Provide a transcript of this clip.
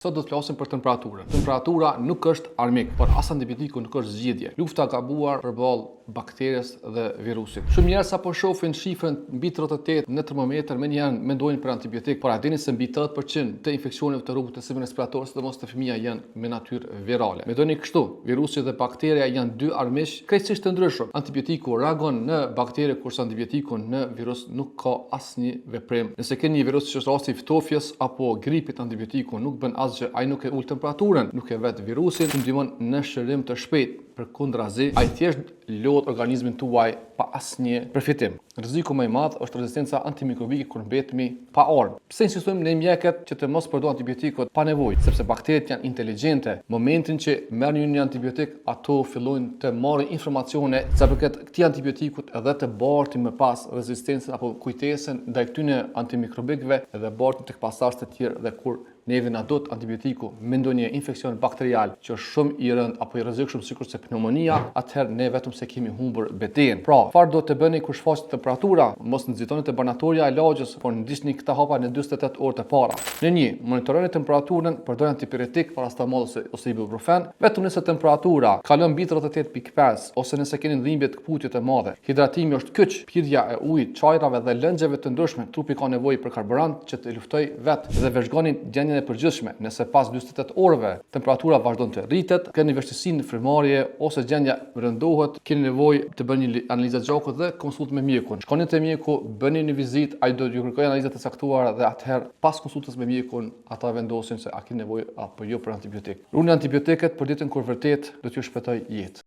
Sot do të flasim për temperaturën. Temperatura nuk është armik, por as antibiotiku nuk është zgjidhje. Lufta e gabuar përballë bakteries dhe virusit. Shumë njerëz sapo shohin shifrën mbi 38 në termometër menjëherë mendojnë për antibiotik, por a dini se mbi 80% të infeksioneve të rrugëve të sistemit respirator, sidomos te fëmija janë me natyrë virale. Mendoni kështu, virusi dhe bakteria janë dy armiq krejtësisht të ndryshëm. Antibiotiku reagon në bakterie kurse antibiotiku në virus nuk ka asnjë veprim. Nëse keni një virus siç është rasti i ftofjes apo gripit antibiotiku nuk bën asgjë, ai nuk e ul temperaturën, nuk e vret virusin, nuk ndihmon në shërim të shpejtë, përkundrazi, ai thjesht lodh organizmin tuaj pa asnjë përfitim. Rreziku më i madh është rezistenca antimikrobike kur mbetemi pa armë. Pse insistojmë ne mjekët që të mos përdoren antibiotikët pa nevojë? Sepse bakteret janë inteligjente. Momentin që merrni ju një antibiotik, ato fillojnë të marrin informacione sa i përket këtij antibiotikut edhe të bartin më pas rezistencën apo kujtesën ndaj këtyre antimikrobikëve dhe bartin tek pasardhës të tjerë dhe kur neve na duhet antibiotiku me ndonjë infeksion bakterial që është shumë i rëndë apo i rrezikshëm sikurse pneumonia, atëherë ne vetëm se kemi humbur betejën. Pra, çfarë duhet të bëni kur shfaqet temperatura? Mos nxitoni te barnatorja e lagjes, por ndiqni këta hapa në 48 orë të para. Në një, monitoroni temperaturën, përdorni antipiretik, paracetamol ose, ose ibuprofen, vetëm nëse temperatura kalon mbi 38.5 ose nëse keni dhimbje të këputje të madhe. Hidratimi është kyç, pirja e ujit, çajrave dhe lëngjeve të ndryshme, trupi ka nevojë për karburant që të luftojë vetë dhe vëzhgoni gjendjen e përgjithshme. Nëse pas 48 orëve temperatura vazhdon të rritet, keni vështirësi në frymëmarrje ose gjendja rëndohet, keni nevojë të bëni analiza të gjakut dhe konsultë me mjekun. Shkoni te mjeku, bëni një vizitë, ai do t'ju kërkojë analiza të caktuara dhe atëherë pas konsultës me mjekun ata vendosin se a keni nevojë apo jo për antibiotik. Ruani antibiotikët për ditën kur vërtet do t'ju shpëtojë jetë.